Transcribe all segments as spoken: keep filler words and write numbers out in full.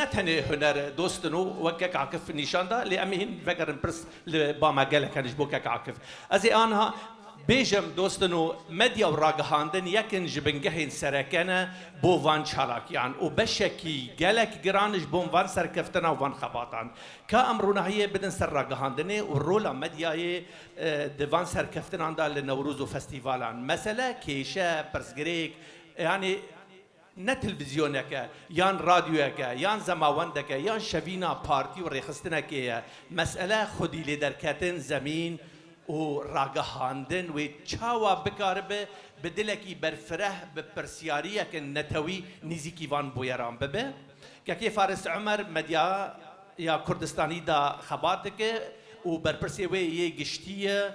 ne tenê huner dostin û wek kek Akif nîşan da, lê em ê hîn vegerin pirs li ba me gelek hene ji bo kek Akif. Ez ê anha bêjim dostin û medya û ragihandin yekin ji bingehên sereke ne bo van çalakiyan û beşekî gelek giran ji bo van serkeftina û van xebatan. Ka em ronahiyê bidin ser ragihandinê û rola medyayê, e, di van serkeftinan de li Newroz û festîvalan. Mesele kêşe, pirsgirêk, yanî ne televîzyoneke, yan radyoyeke, yan zemawendeke, yan şevîna partî û rêxistinekê ye. Mesele xwedî lê derketin zemîn û ragihandin wê çawa bikaribe bi dilekî berfireh, bi pirsiyariyekin netewî nîzîkî van bûyeran bibe. Kekê Faris Omer medyaya Kurdistanî de xebat dike û berpirsê wê yê giştî ye.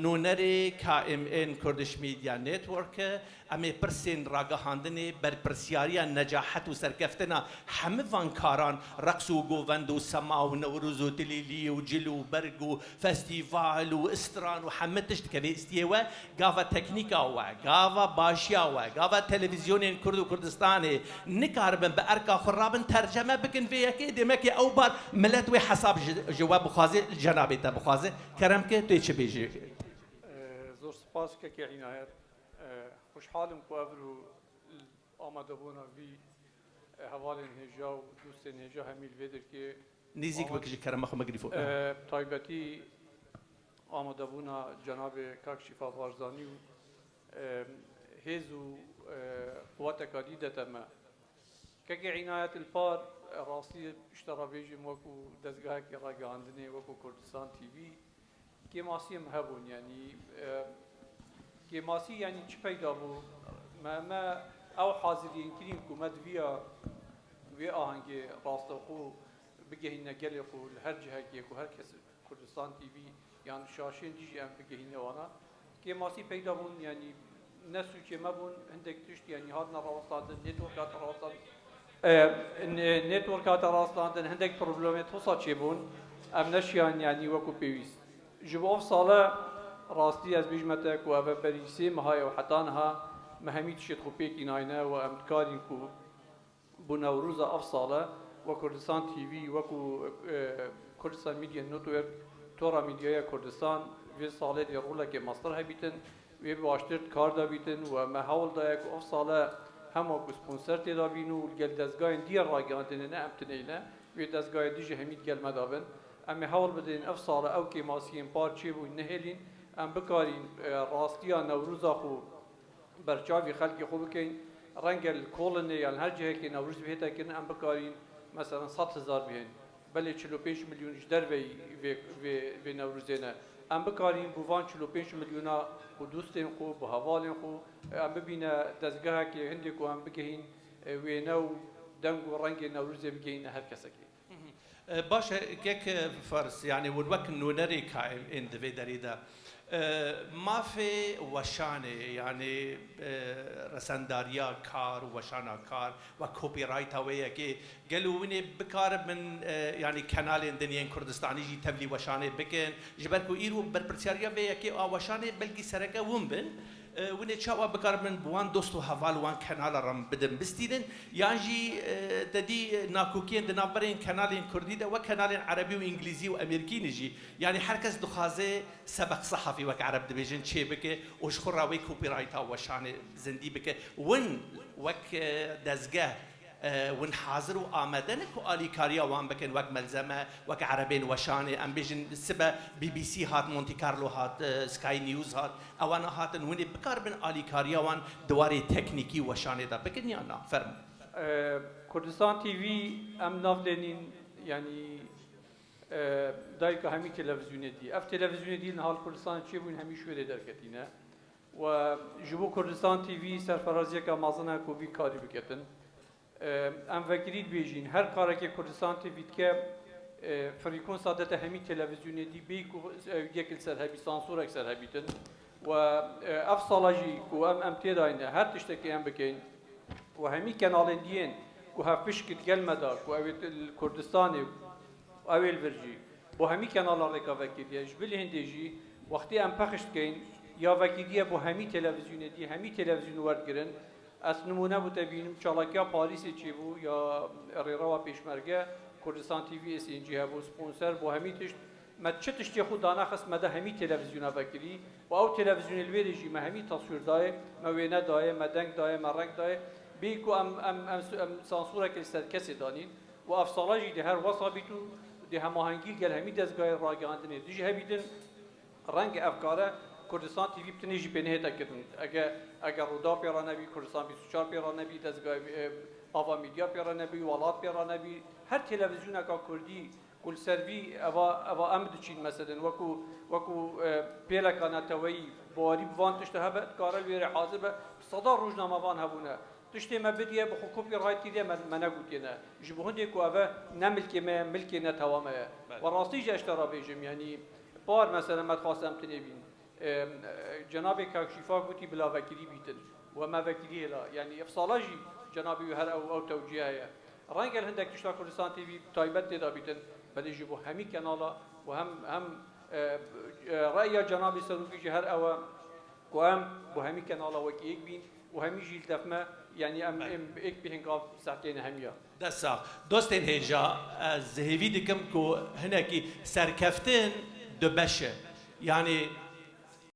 Nûnerê K M N Kurdish Media Network e. Em ê pirsên ragihandinê, berpirsiyariya necahet û serkeftina hemî van karan, reqs û govend û sema û Newroz û tilîlî û cil û berg û festîval û stran û hemî tişt dikeve istiyê we, gava teknîka we, gava başiya we, gava televîzyonên Kurd û Kurdistanê nikaribin bi erka xwe rabin terceme bikin vê yekê, demekê ew bar milet wê hesab ji, ji we bixwaze, li cenabê te bixwaze. Kerem ke, tu yê çi bêjî? Zor spas kekê Înayet. Xweşhal im ku evro amadebûna vî hevalên hêja û dostên hêja hemî li vê derkê Nêzîk bik ji kerema xwe mikrofon. Taybetî amadebûna cenabê Kak Şîfa Barzanî û hêz û quweteka dî dete me. Kekê Înayet li par, rastî ji te re bêjim, wekû dezgehekê ragihandinê, wekû Kurdistan T V, kêmasiyê me hebûn, yanî, e, kêmasî, yanî çi peyda bû? Me, me ew haziriyên kirîn ku me di viya, vê ahengê rastexwe bigehîne gelê xwe li her cihekê ku her kes Kurdistan T V yan şaşên dî jî em bigehîne wana. Kêmasî peyda bûn, yanî ne sûcê me bûn, hindek tişt, yanî, hatine rawestandin, network hate rawestandin. E, ne-, network hate rawestandin, hindek problemê tosa çêbûn. Em neşiyan, yanî, wekû pêwîst. Ji bo ev sale, rastî ez bêjime te ku ev e berî sê meha ye û heta niha me hemî tiştê xwe pêk înayne û em dikarîn ku bo Newroza ev sale, we Kurdistan T V, wekû, e, Kurdistan Media Network, Tora Medyaya Kurdistan, vê salê dê rolekê mestir hebîtin, wê baştir di kar de bîtin û me hewl daye ku ev sale hem wekû sponsor tê de bîn û li gel dezgahên dî yên ragihandinê ne em tineyne, wê dezgahê dî jî hemî di gel me de bin. Em ê hewl bidin ev sale ew kêmasiyên par çêbûn nehêlîn, em bikarîn, e, rastiya Newroza xwe berçavî xelkê xwe bikeyn, renge li Kolinê yan her cihekê Newroz bihête kirin, em bikarîn, meselen, sed hezar bihên. Belê çil û pênc milyon ji derveyî vê, vê, vê Newrozê ne. Em bikarîn bo van çil û pênc milyona bo dostên xwe, bo hevalên xwe, em bibîne dezgehekê hindê ku em bigihîn, e, wêne û deng û rengê Newrozê bigihîne her kesekê. E, baş e, kek, e, Faris, yanî hûn wek nûnerê K M N di vê derê de, e, mafê weşanê, yanî, e, resendariya kar û weşana kar, wek copyrighta wê yekê, gelo hûn ê bikaribin, e, yanî kenalên din yên Kurdistanî jî tevlî weşanê bikin, ji ber ku îro berpirsiyariya vê yekê a weşanê belkî sereke hûn bin. E, hûn ê çawa bikaribin bi wan dost û heval wan kenala re bidin bistînin? Yan jî, e, te dî nakokiyên di navberên kenalên kurdî de wek kenalên erebî û îngilîzî û emerîkî ne jî. Yanî her kes dixwaze sebeq sehafî wek ereb dibêjin çêbike û ji xwe re wê copyrighta weşanê zindî bike. Hûn wek, e, dezgeh, e, hûn hazir û amade ne ku alîkariya wan bikin wek melzeme, wek erebên weşanê, em bêjin sibe B B C hat, Monte Carlo hat, e, Sky News hat, ewana hatin, hûn ê bikaribin alîkariya wan di warê teknîkî weşanê de bikin yan na? Fermo. E, Kurdistan T V em navlênîn, yanî, e, dayika hemî televîzyonê dî. Ev televîzyonê dî niha li Kurdistanê çêbûn, hemî şûrê derketîne. We ji bo Kurdistan T V serferaziyeke mezin e ku vî karî biketin. Em vekirî dibêjin, her karekê Kurdistan T V dike, e, frîkonsa dete hemî televîzyonê dî bêyî ku, e, yek li ser hebî, sansorek ser hebîtin. We, e, ev sala jî ku em, em têdayne, her tiştekê em bikeyn, ku hemî kenalên diyên ku hevpişkî di gel me de, ku ew ê li Kurdistanê, ew ê li vir jî, bo hemî kenala rêka vekirî ye. Ji bilî hindê jî, wextê em pexş dikeyn, ya vekirî ye bo hemî televîzyonê dî, hemî televîzyon werdigirin, Ez nimûne bo te bînim, çalakiya Parîsê çêbû ya Rêrewa Pêşmerge, Kurdistan T V S N G hebû, sponsor bû, hemî tişt. Me çi tiştê xwe danexist, me de hemî televîzyona vekirî û ew televîzyonê li wêrê jî me hemî teswîr dayê, me wêne dayê, me deng dayê, me reng dayê. Bêyî ku em, em, em, em sansûrekê li ser kesê danîn û ev sala jî dê her wesa bît û dê hemahengî li gel hemî dezgahê ragihandinê dijî hebîtin. Renge ev kare Kurdistan T V bi tinê jî pê nehête kirin. Ege, ege Rûdaw pê re nebî, Kurdistan bîst û çar pê re nebî, dezgahê, e, Ava Medya pê re nebî, Welat pê re nebî, her televîzyoneka kurdî ku li ser vî eva, eva em diçîn meselen, wekû, wekû, e, pêleka neteweyî, bawerî bi van tişta hebe, dikare li wêrê hazir be, bi seda rojnamevan hebûne. Tiştê me bidiye, bi xwe copyright kiriye, me, me negotiyene. Ji bo hindê ku ev e ne milkê me ye, milkê netewa me ye. Belê. Ve rastî jî ez te re bêjim, yanî par mesela me dixwast em tinê bîn. Em, e, cenabê Kak Şîfa gotî bila vekirî bîtin. We me vekirî hêla. Yanî ev sala jî cenabê wî her ew, ew tewcîhe ye. Renge li hindek tişta Kurdistan T V taybet tê de bîtin, belê ji bo hemî kenala û hem, hem, e, e, reya cenabê Serokî jî her ew e. Ku em bo hemî kenala wekî yek bîn û hemî jî li def me, yanî em, Belê. Em êk bî hingav sehtêne hemiya. Dest sax. Dostên hêja, ez hêvî dikim ku hinekî serkeftin du beş e. Yanî